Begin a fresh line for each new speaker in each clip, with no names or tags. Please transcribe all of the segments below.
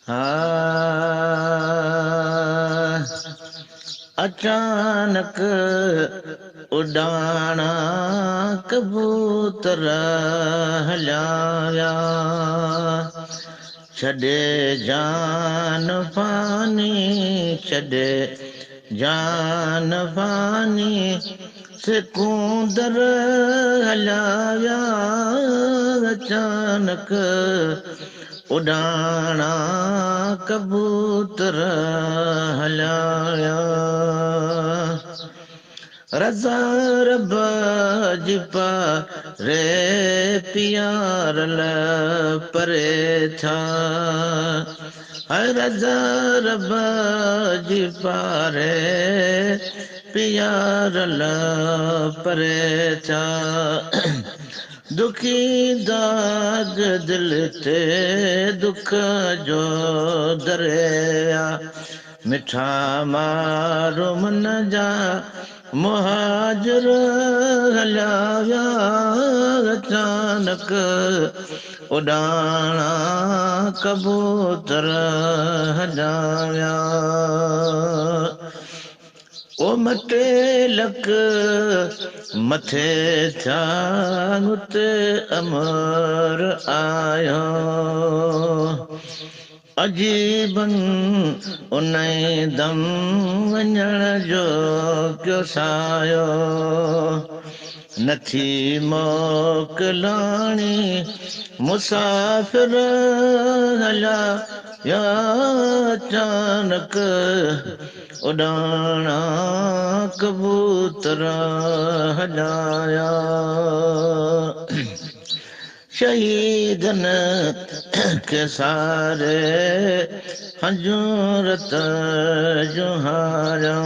ها اچانڪ اڏاڻا ڪبوتر هليا ويا، ڇڏي جان فاني، ڇڏي جان فاني، سڪوندر هليا ويا. اچانڪ اڏاڻا ڪبوتر هليا ويا. رضا رب جي ري پيارل پري ٿا، رضا رب جي پاري پيارل پري ٿا. دکي داغ دل تي دک جو دريا، مٺا مارو من جا مهاجر هليا ويا. اچانڪ اڏاڻا ڪبوتر هليا ويا. او مٽي لڪ مٿي ٿيا اتي امر آيو، عجيبن ان دم وڃڻ جو ڪيو سايو. نٿي موڪلاڻي مسافر هليا يا. اچانڪ اڏاڻا ڪبوتر هلايا. شهيدن کي ساري هنجون رت جهاريا،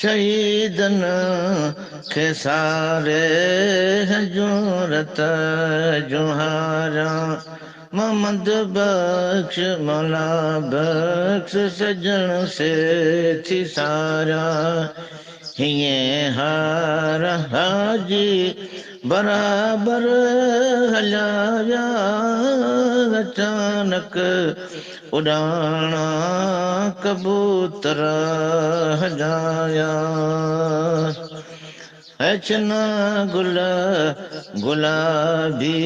شهيدن کي ساري هنجون رت جهاريا. محمد بخش مولا بخش سجڻ سي ٿي سارا، هيئن هار حاجي برابر هليا ويا. اچانڪ اڏاڻا ڪبوتر هليا ويا. اچنا گل گلابي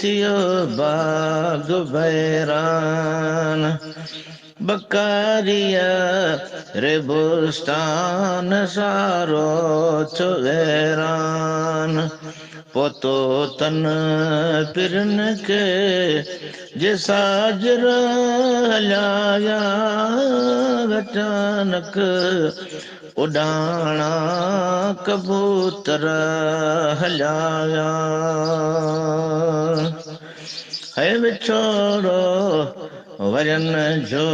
ٿيو باغ بيران، بڪاريءَ ري بستان سارو ٿيو ويران. پوتو تن پرن کي جي ساجر هليا ويا. اچانڪ اڏاڻا ڪبوتر هليا ويا. هي وڇوڙو ورن جو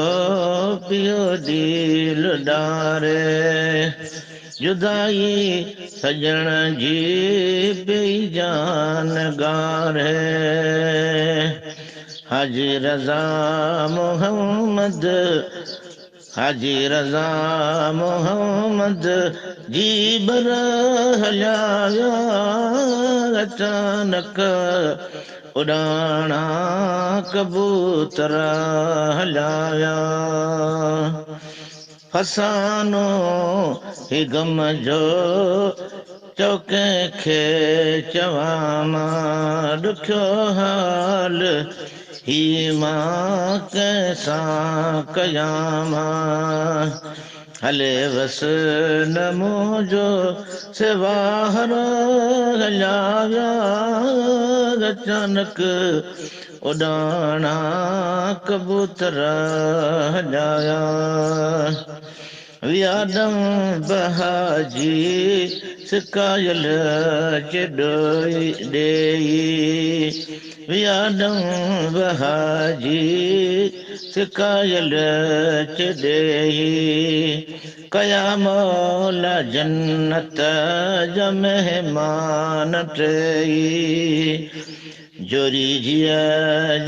پيو دل ڊاري، جدائي سجڻ جي پئي جان گاري. حاجي رضا محمد، حاجي رضا محمد جي بر هليا ويا. اچانڪ اڏاڻا ڪبوتر هليا ويا. فسانو هي غم جو چوڪي کي چوان مان، ڏکيو حال هي مان ڪنهن سان ڪيان مان. هلي وس نه منهنجو سواهر هليا ويا. اچانڪ اڏاڻا ڪبوتر هليا ويا. ويادم بهاجي سڪايل چڏوئي ڏيئي، ويادم بهاجي سڪايل چڏيئي. ڪيا مولا جنت جا مهمان ٽيئي. جوري جيءَ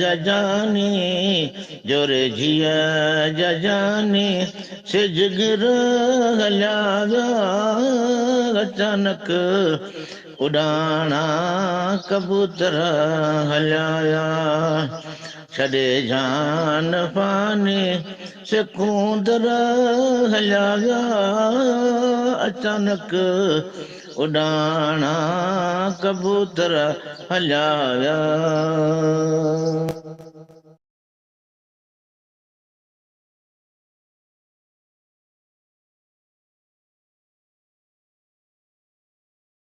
ججاني، جوري جيءَ ججاني، سجگر هليا ويا. اچانڪ اڏاڻا ڪبوتر هليا ويا. ڇڏي جان فاني سڪوندر هليا ويا، اچانڪ اڏاڻا ڪبوتر هليا ويا.